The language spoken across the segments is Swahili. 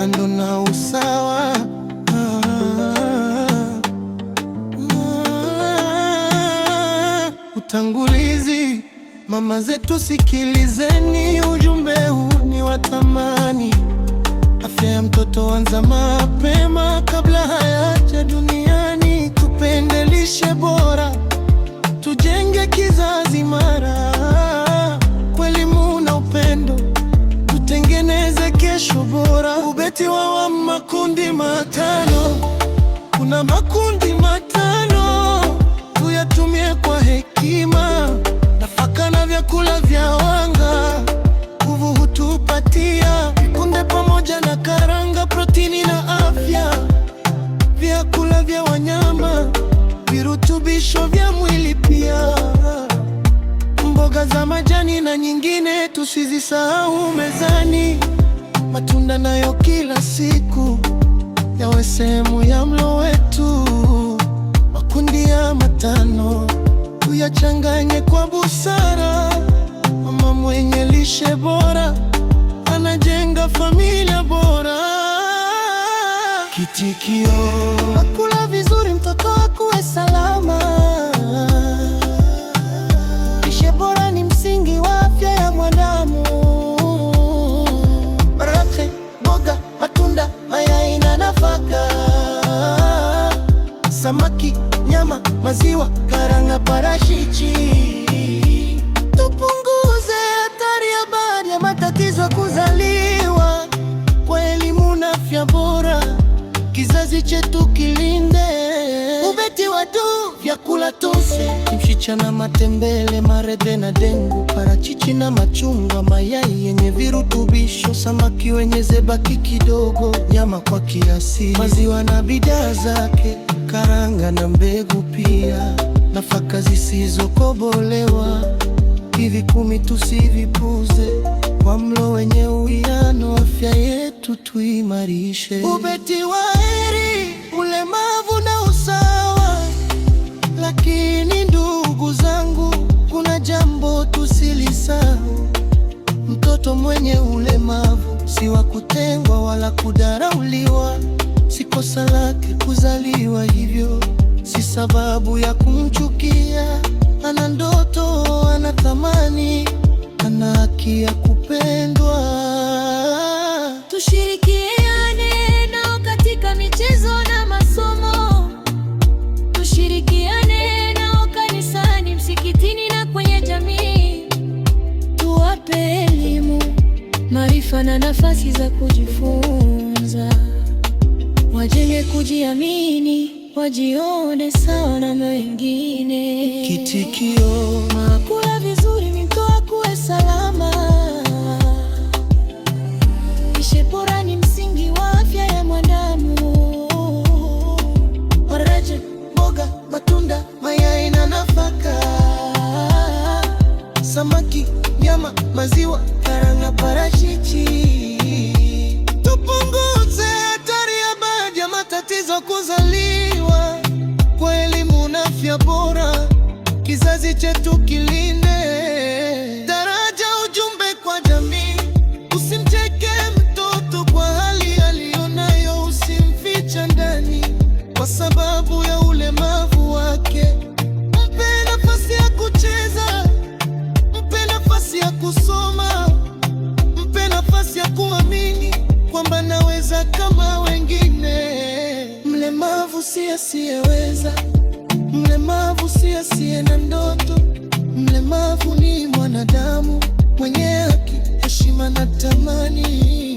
Upendo na usawa. Ah, ah. Utangulizi, mama zetu sikilizeni, ujumbe huu ni wa thamani. Afya ya mtoto anza mapema kabla hayaja duniani. Tupende lishe bora, tujenge kizazi imara. Kwa elimu na upendo, tutengeneze kesho bora. Ubeti wa makundi matano, kuna makundi matano, tuyatumie kwa hekima. Nafaka na vyakula vya wanga, nguvu hutupatia. Kunde pamoja na karanga, protini na afya. Vyakula vya wanyama, virutubisho vya mwili pia. Mboga za majani na nyingine tusizisahau mezani. Matunda nayo kila siku yawe sehemu ya mlo wetu. Makundi ya matano tuyachanganye kwa busara. Mama mwenye lishe bora anajenga familia bora. Kitikio: akula vizuri, mtoto akuwe salama. Lishe bora ni msingi wa afya ya mwanadamu. Maharagwe, mboga, matunda, mayai na nafaka, samaki, nyama, maziwa, karanga, parachichi. Tupunguze hatari ya baadhi ya matatizo ya kuzaliwa kwa elimu na afya bora, kizazi chetu kilinde. Ubeti wa du vyakula tose, mchicha na matembele, marede na dengu, parachichi na machungwa, mayai yenye virutubisho, samaki wenye zebaki kidogo, nyama kwa kiasi, maziwa na bidhaa zake, karanga na mbegu pia, nafaka zisizokobolewa. Hivi 10 tusivipuze, kwa mlo wenye uwiano, afya yetu tuimarishe. Ubeti wa heri, ulemavu na usawa. Lakini ndugu zangu, kuna jambo tusilisahau. Mtoto mwenye ulemavu si wa kutengwa wala kudharauliwa. Si kosa lake kuzaliwa hivyo, si sababu ya kumchukia. Ana ndoto, ana thamani, ana haki ya kupendwa. Tushirikiane nao katika michezo na masomo, tushirikiane nao kanisani, msikitini na kwenye jamii. Tuwape elimu, maarifa na nafasi za kujifunza, wajenge kujiamini, wajione sawa na wengine. Kitikio: Kula vizuri, mtoto akuwe salama. Lishe bora ni msingi wa afya ya mwanadamu. Maharagwe, mboga, matunda, mayai na nafaka, samaki, nyama, maziwa, karanga, parachichi. Tupunguze hatari ya baadhi ya matatizo kuzaliwa. Kwa elimu na afya bora, kizazi chetu kilinde. Daraja ujumbe kwa jamii, usimcheke mtoto kwa hali aliyonayo, usimficha ndani kwa sababu ya ulemavu wake. Mpe nafasi ya kucheza, mpe nafasi ya kusoma, mpe nafasi ya kuamini kwamba naweza kama wengine. Mlemavu si asiyeweza, mlemavu si asiye na ndoto. Mlemavu ni mwanadamu mwenye haki, heshima na thamani.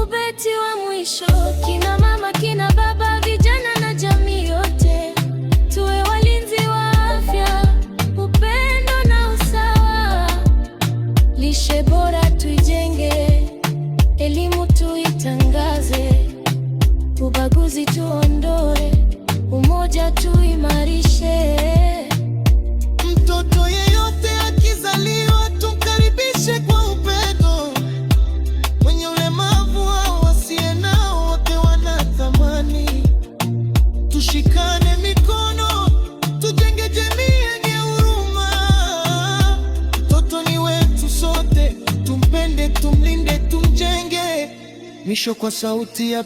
Ubeti wa mwisho, kina mama, kina baba, vijana na jamii yote, tuwe walinzi wa afya, upendo na usawa. Lishe bora tuijenge, elimu tuitangaze, ubaguzi tuondoe, umoja tuimarishe. Mtoto yeyote akizaliwa tumkaribishe kwa upendo. Mwenye ulemavu au asiye nao, wote wana thamani. Tushikane mikono, tujenge jamii yenye huruma. Mtoto ni wetu sote, tumpende, tumlinde, tumjenge. Misho kwa sauti ya